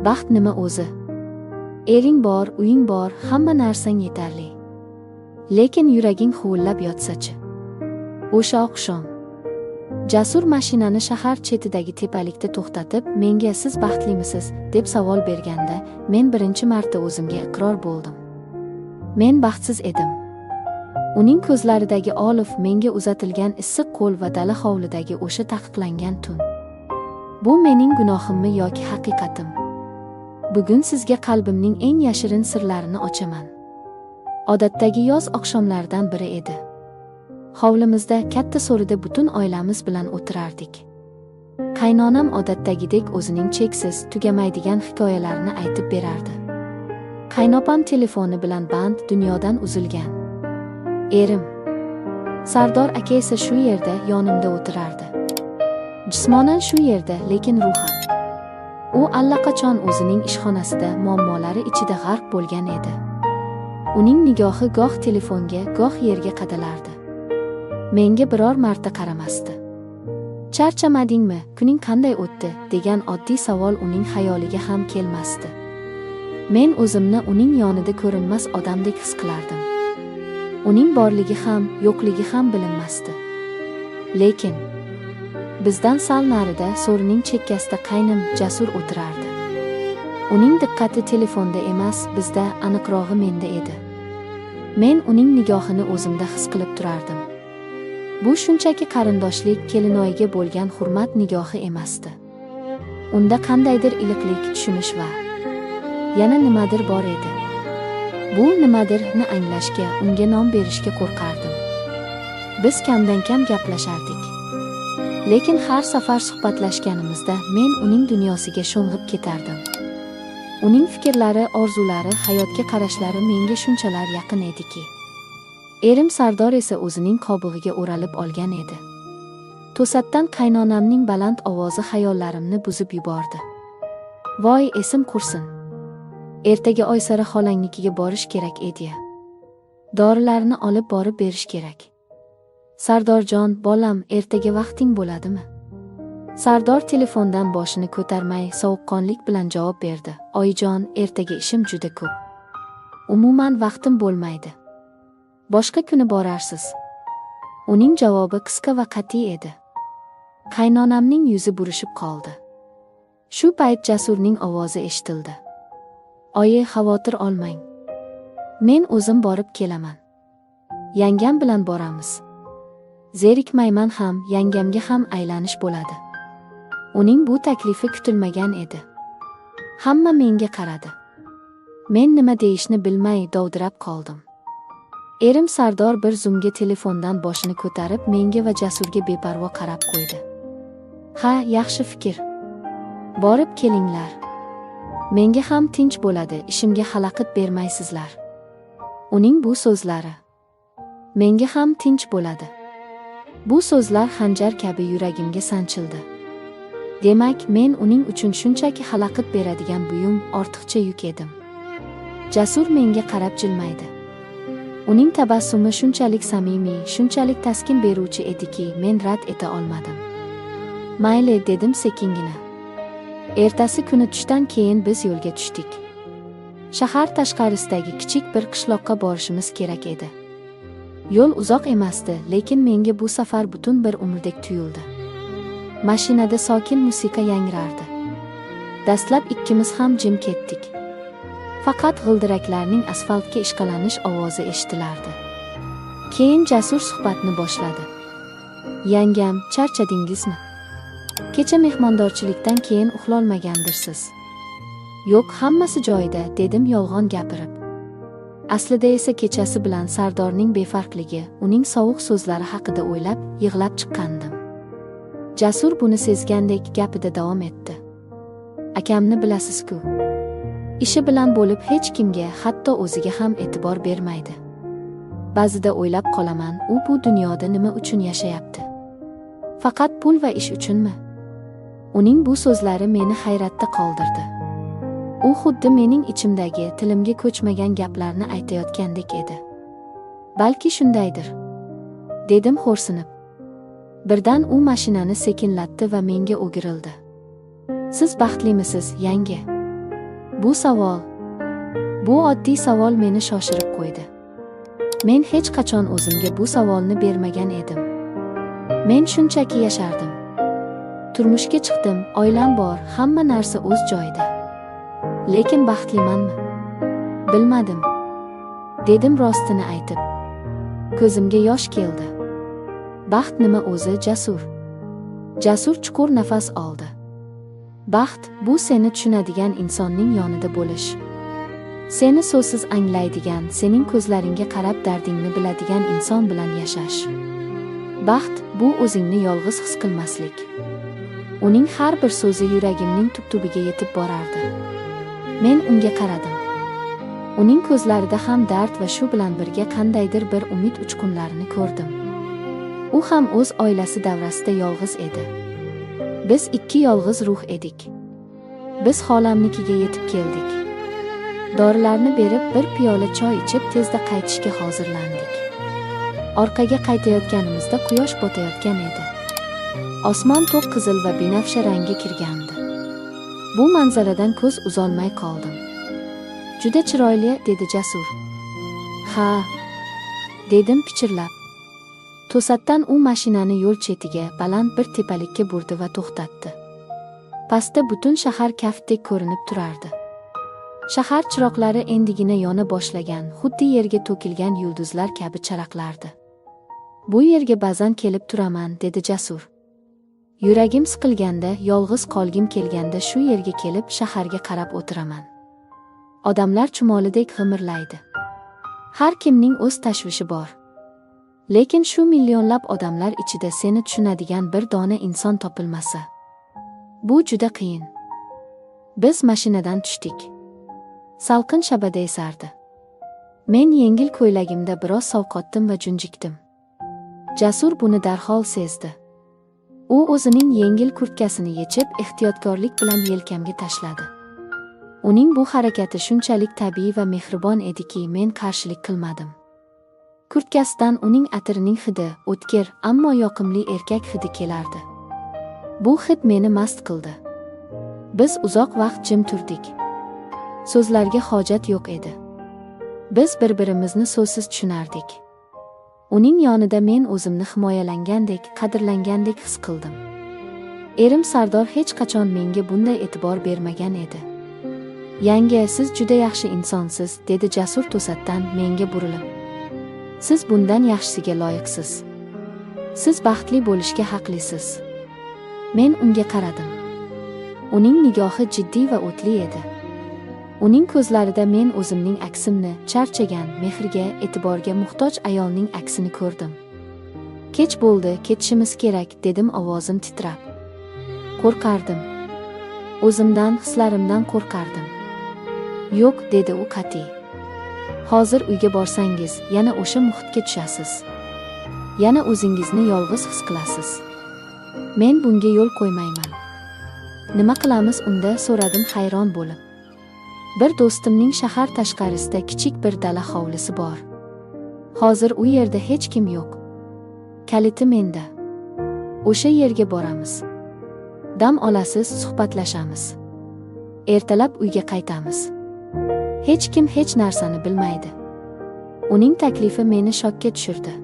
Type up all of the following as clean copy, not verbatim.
Baxt nima o'zi? Ering bor, uying bor, hamma narsang yetarli. Lekin yuraging huvillab yotsa-chi? O'sha oqshom Jasur mashinani shahar chetidagi tepalikda to'xtatib, menga "Siz baxtlimisiz?" deb savol berganda, men birinchi marta o'zimga iqror bo'ldim. Men baxtsiz edim. Uning ko'zlaridagi olov, menga uzatilgan issiq qo'l va dala hovlidagi o'sha taqiqlangan tun. Bu mening gunohimmi yoki haqiqatim? Bugun sizga qalbimning eng yashirin sirlarini ochaman. Odatdagi yoz oqshomlaridan biri edi. Hovlimizda katta so'rida butun oilamiz bilan o'tirardik. Qaynonam odatdagidek o'zining cheksiz, tugamaydigan hikoyalarini aytib berardi. Qaynopam telefoni bilan band, dunyodan uzilgan. Erim Sardor aka esa shu yerda yonimda o'tirardi. Jismonan shu yerda, lekin ruhan u allaqachon o'zining ishxonasida muammolari ichida g'arq bo'lgan edi. Uning nigohi goh telefonga, goh yerga qadalardi. Menga biror marta qaramasdi. "Charchamadingmi? Kuning qanday o'tdi?" degan oddiy savol uning xayoliga ham kelmasdi. Men o'zimni uning yonida ko'rinmas odamdek his qilardim. Uning borligi ham, yo'qligi ham bilinmasdi. Lekin bizdan sal narida so'rining chekkasida qaynim Jasur o'tirardi. Uning diqqati telefonda emas, bizda, aniqrog'i menda edi. Men uning nigohini o'zimda his qilib turardim. Bu shunchaki qarindoshlik, kelinoyiga bo'lgan hurmat nigohi emasdi. Unda qandaydir iliqlik, tushunish va yana nimadir bor edi. Bu nimadirni anglashga, unga nom berishga qo'rqardim. Biz kamdan-kam gaplashardik. Lekin har safar suhbatlashganimizda men uning dunyosiga sho'ng'ib ketardim. Uning fikrlari, orzulari, hayotga qarashlari menga shunchalar yaqin ediki. Erim Sardor esa o'zining qobig'iga o'ralib olgan edi. To'satdan qaynonamning baland ovozi xayollarimni buzib yubordi. "Voy, esim qursin. Ertaga Oysara xolangnikiga borish kerak edi. Dorilarni olib borib berish kerak. Sardorjon, bolam, ertaga vaqting bo'ladimi?" Sardor telefondan boshini ko'tarmay sovuqqonlik bilan javob berdi. "Oyijon, ertaga ishim juda ko'p. Umuman vaqtim bo'lmaydi. Boshqa kuni borarsiz." Uning javobi qisqa va qat'iy edi. Qaynonamning yuzi burishib qoldi. Shu payt Jasurning ovozi eshitildi. "Oyi, xavotir olmang. Men o'zim borib kelaman. Yangam bilan boramiz. Zerikmayman ham, yangamga ham aylanish bo'ladi." Uning bu taklifi kutilmagan edi. Hamma menga qaradi. Men nima deyishni bilmay dovdirab qoldim. Erim Sardor bir zumga telefondan boshini ko'tarib menga va Jasurga beparvo qarab qo'ydi. "Ha, yaxshi fikr. Borib kelinglar. Menga ham tinch bo'ladi, ishimga xalaqit bermaysizlar." Uning bu so'zlari, "Menga ham tinch bo'ladi." Bu so'zlar xanjar kabi yuragimga sanchildi. Demak, men uning uchun shunchaki xalaqit beradigan buyum, ortiqcha yuk edim. Jasur menga qarab jilmaydi. Uning tabassumi shunchalik samimiy, shunchalik taskin beruvchi ediki, men rad eta olmadim. "Mayli," dedim sekingina. Ertasi kuni tushdan keyin biz yo'lga tushdik. Shahar tashqarisidagi kichik bir qishloqqa borishimiz kerak edi. Yo'l uzoq emasdi, lekin menga bu safar butun bir umrdek tuyuldi. Mashinada sokin musiqa yangrardi. Dastlab ikkimiz ham jim ketdik. Faqat g'ildiraklarning asfaltga ishqalanish ovozi eshitilardi. Keyin Jasur suhbatni boshladi. "Yangam, charchadingizmi? Kecha mehmondorchilikdan keyin uxlolmagandirsiz." "Yo'q, hammasi joyida," dedim yolg'on gapirib. Aslida esa kechasi bilan Sardorning befarqligi, uning sovuq so'zlari haqida o'ylab, yig'lab chiqqandim. Jasur buni sezgandek gapida davom etdi. "Akamni bilasiz-ku. Ishi bilan bo'lib hech kimga, hatto o'ziga ham e'tibor bermaydi. Ba'zida o'ylab qolaman, u bu dunyoda nima uchun yashayapti? Faqat pul va ish uchunmi?" Uning bu so'zlari meni hayratda qoldirdi. U xuddi mening ichimdagi, tilimga ko'chmagan gaplarni aytayotgandek edi. "Balki shundaydir," dedim xo'rsinib. Birdan u mashinani sekinlatdi va menga o'girildi. "Siz baxtlimisiz, yangi?" Bu savol, bu oddiy savol meni shoshirib qo'ydi. Men hech qachon o'zimga bu savolni bermagan edim. Men shunchaki yashardim. Turmushga chiqdim, oilam bor, hamma narsa o'z joyida. Lekin baxtlimanmi? Bilmadim. Dedim rostini aytib. Ko'zimga yosh keldi. Baxt nima o'zi, Jasur? Jasur chuqur nafas oldi. Baxt, bu seni tushunadigan insonning yonida bo'lish. Seni so'zsiz anglaydigan, sening ko'zlaringga qarab dardingni biladigan inson bilan yashash. Baxt, bu o'zingni yolg'iz his qilmaslik. Uning har bir so'zi yuragimning tub-tubiga yetib borardi. Men unga qaradim. Uning ko'zlarida ham dard va shu bilan birga qandaydir bir umid uchqunlarini ko'rdim. U ham o'z oilasi davrasida yolg'iz edi. Biz ikki yolg'iz ruh edik. Biz xolamnikiga yetib keldik. Dorilarni berib, bir piyola choy ichib, tezda qaytishga hozirlandik. Orqaga qaytayotganimizda quyosh botayotgan edi. Osmon to'q qizil va binafsha rangga kirgandi. Bu manzaradan ko'z uzolmay qoldim. Juda chiroyli, dedi Jasur. Ha, dedim pichirlab. To'satdan u mashinani yo'l chetiga, baland bir tepalikka burdi va to'xtatdi. Pastda butun shahar kaftdek ko'rinib turardi. Shahar chiroqlari endigina yona boshlagan, xuddi yerga to'kilgan yulduzlar kabi charaqlardi. Bu yerga ba'zan kelib turaman, dedi Jasur. Yuragim siqilganda, yolg'iz qolgim kelganda shu yerga kelib shaharga qarab o'tiraman. Odamlar chumolidek g'imirlaydi. Har kimning o'z tashvishi bor. Lekin shu millionlab odamlar ichida seni tushunadigan bir dona inson topilmasa, bu juda qiyin. Biz mashinadan tushdik. Salqin shabada esardi. Men yengil ko'ylagimda biroz sovqotdim va junjikdim. Jasur buni darhol sezdi. U o'zining yengil kurtkasini yechib, ehtiyotkorlik bilan yelkamga tashladi. Uning bu harakati shunchalik tabiiy va mehribon ediki, men qarshilik qilmadim. Kurtkasidan uning atirining hidi, o'tkir, ammo yoqimli erkak hidi kelardi. Bu hid meni mast qildi. Biz uzoq vaqt jim turdik. So'zlarga hojat yo'q edi. Biz bir-birimizni so'zsiz tushunardik. Uning yonida men o'zimni himoyalangandek, qadrlangandek his qildim. Erim Sardor hech qachon menga bunday e'tibor bermagan edi. Yanga, siz juda yaxshi insonsiz, dedi Jasur to'satdan menga burilib. Siz bundan yaxshisiga loyiqsiz. Siz baxtli bo'lishga haqlisiz. Men unga qaradim. Uning nigohi jiddiy va o'tli edi. Uning ko'zlarida men o'zimning aksimni, charchagan, mehrga, e'tiborga muhtoj ayolning aksini ko'rdim. Kech bo'ldi, ketishimiz kerak, dedim ovozim titrab. Qo'rqardim. O'zimdan, hislarimdan qo'rqardim. Yo'q, dedi u qat'iy. Hozir uyga borsangiz, yana o'sha muhitga tushasiz. Yana o'zingizni yolg'iz his qilasiz. Men bunga yo'l qo'ymayman. Nima qilamiz unda, so'radim hayron bo'lib. Bir do'stimning shahar tashqarisida kichik bir dala hovlisi bor. Hozir u yerda hech kim yo'q. Kaliti menda. O'sha yerga boramiz. Dam olasiz, suhbatlashamiz. Ertalab uyga qaytamiz. Hech kim hech narsani bilmaydi. Uning taklifi meni shokka tushirdi.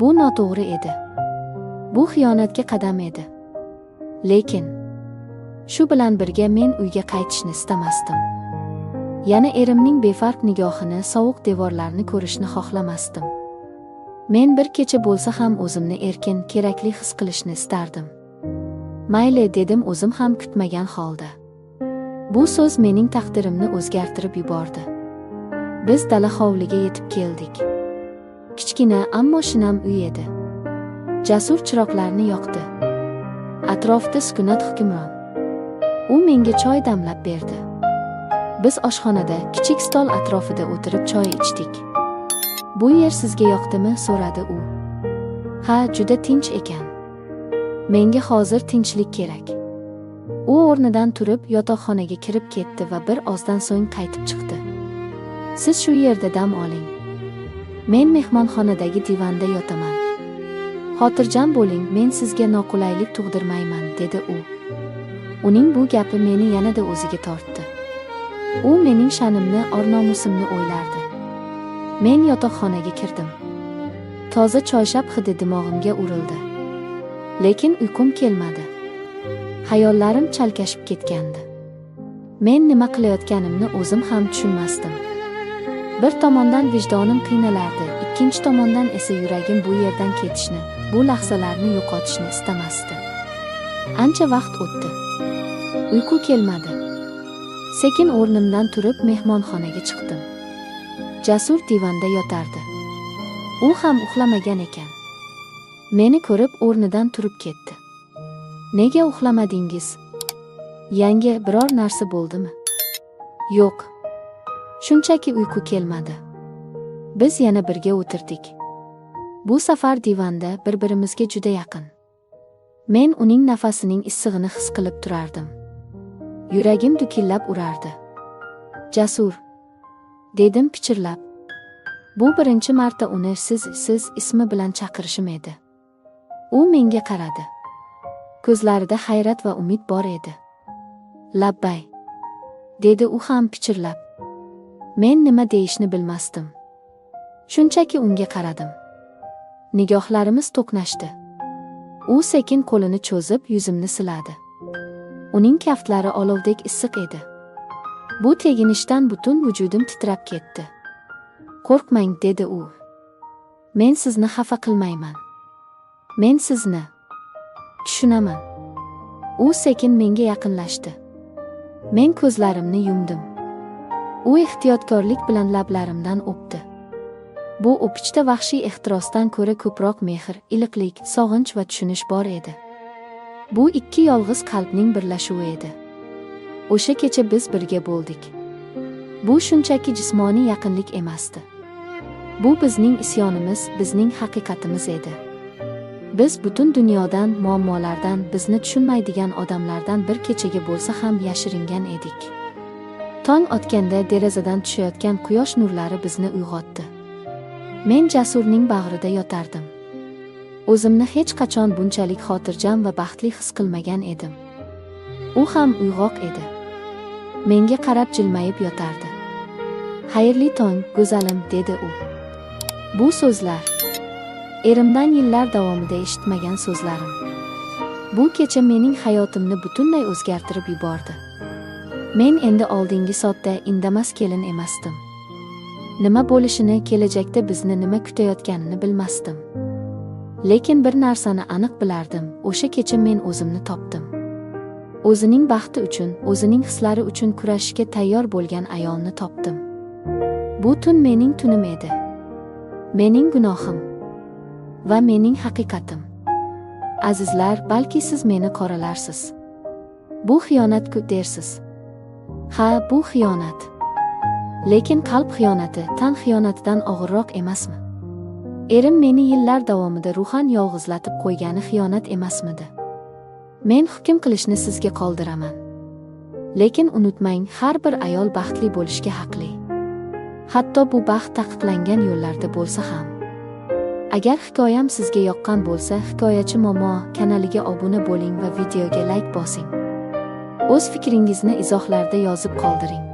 Bu noto'g'ri edi. Bu xiyonatga qadam edi. Lekin shu bilan birga men uyga qaytishni istamasdim. Yana erimning befarq nigohini, sovuq devorlarni ko'rishni xohlamasdim. Men bir kecha bo'lsa ham o'zimni erkin, kerakli his qilishni istardim. Mayli, dedim o'zim ham kutmagan holda. Bu so'z mening taqdirimni o'zgartirib yubordi. Biz dala hovliga yetib keldik. Kichkina, ammo shinam uy edi. Jasur chiroqlarni yoqdi. Atrofda sukunat hukmron. U menga choy damlab berdi. Biz oshxonada, kichik stol atrofida o'tirib choy ichdik. Bu yer sizga yoqdimi, so'radi u. Ha, juda tinch ekan. Menga hozir tinchlik kerak. U o'rnidan turib, yotoqxonaga kirib ketdi va bir ozdan so'ng qaytib chiqdi. Siz shu yerda dam oling. Men mehmonxonadagi divanda yotaman. Xotirjam bo'ling, men sizga noqulaylik tug'dirmayman, dedi u. Uning bu gapi meni yanada o'ziga tortdi. U mening sha'nimni, or-nomusimni o'ylardi. Men yotoqxonaga kirdim. Toza choyshab hidi dimog'imga urildi. Lekin uyqum kelmadi. Xayollarim chalkashib ketgandi. Men nima qilayotganimni o'zim ham tushunmasdim. Bir tomondan vijdonim qiynalardi, ikkinchi tomondan esa yuragim bu yerdan ketishni, bu lahzalarni yo'qotishni istamasdi. Ancha vaqt o'tdi. Uyqu kelmadi. Sekin o'rnimdan turib mehmonxonaga chiqdim. Jasur divanda yotardi. U ham uxlamagan ekan. Meni ko'rib o'rnidan turib ketdi. Nega uxlamadingiz? Yangi biror narsa bo'ldimi? Yo'q. Shunchaki uyqu kelmadi. Biz yana birga o'tirdik. Bu safar divanda bir-birimizga juda yaqin. Men uning nafasining issig'ini his qilib turardim. Yuragim dukillab urardi. Jasur, dedim pichirlab. Bu birinchi marta uni siz ismi bilan chaqirishim edi. U menga qaradi. Ko'zlarida hayrat va umid bor edi. Labbay, dedi u ham pichirlab. Men nima deyishni bilmasdim. Shunchaki unga qaradim. Nigohlarimiz to'qnashdi. U sekin qo'lini cho'zib yuzimni siladi. Uning kaftlari olovdek issiq edi. Bu teginishdan butun vujudim titrab ketdi. Qo'rqmang, dedi u. Men sizni xafa qilmayman. Men sizni tushunaman. U sekin menga yaqinlashdi. Men ko'zlarimni yumdim. U ehtiyotkorlik bilan lablarimdan o'pdi. Bu o'pichda vahshiy ehtirosdan ko'ra ko'proq mehr, iliqlik, sog'inch va tushunish bor edi. Bu ikki yolg'iz qalbning birlashuvi edi. O'sha kecha biz birga bo'ldik. Bu shunchaki jismoniy yaqinlik emasdi. Bu bizning isyonimiz, bizning haqiqatimiz edi. Biz butun dunyodan, muammolardan, bizni tushunmaydigan odamlardan bir kechaga bo'lsa ham yashiringan edik. Tong otganda derazadan tushayotgan quyosh nurlari bizni uyg'otdi. Men Jasurning bag'rida yotardim. O'zimni hech qachon bunchalik xotirjam va baxtli his qilmagan edim. U ham uyg'oq edi. Menga qarab jilmayib yotardi. Xayrli tong, go'zalim, dedi u. Bu so'zlar erimdan yillar davomida eshitmagan so'zlarim. Bu kecha mening hayotimni butunlay o'zgartirib yubordi. Men endi oldingi sodda, indamas kelin emasdim. Nima bo'lishini, kelajakda bizni nima kutayotganini bilmasdim. Lekin bir narsani aniq bilardim, o'sha kecha men o'zimni topdim. O'zining baxti uchun, o'zining hislari uchun kurashishga tayyor bo'lgan ayolni topdim. Bu tun mening tunim edi. Mening gunohim va mening haqiqatim. Azizlar, balki siz meni qoralarsiz. Bu xiyonat-ku dersiz. Ha, bu xiyonat. Lekin qalb xiyonati tan xiyonatidan og'irroq emasmi? Erim meni yillar davomida ruhan yolg'izlatib qo'ygani xiyonat emasmidi? Men hukm qilishni sizga qoldiraman. Lekin unutmang, har bir ayol baxtli bo'lishga haqli. Hatto bu baxt taqiqlangan yo'llarda bo'lsa ham. Agar hikoyam sizga yoqqan bo'lsa, Hikoyachi Momo kanaliga obuna bo'ling va videoga like bosing. O'z fikringizni izohlarda yozib qoldiring.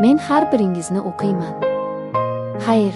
Men har biringizni o'qiyman. Xayr.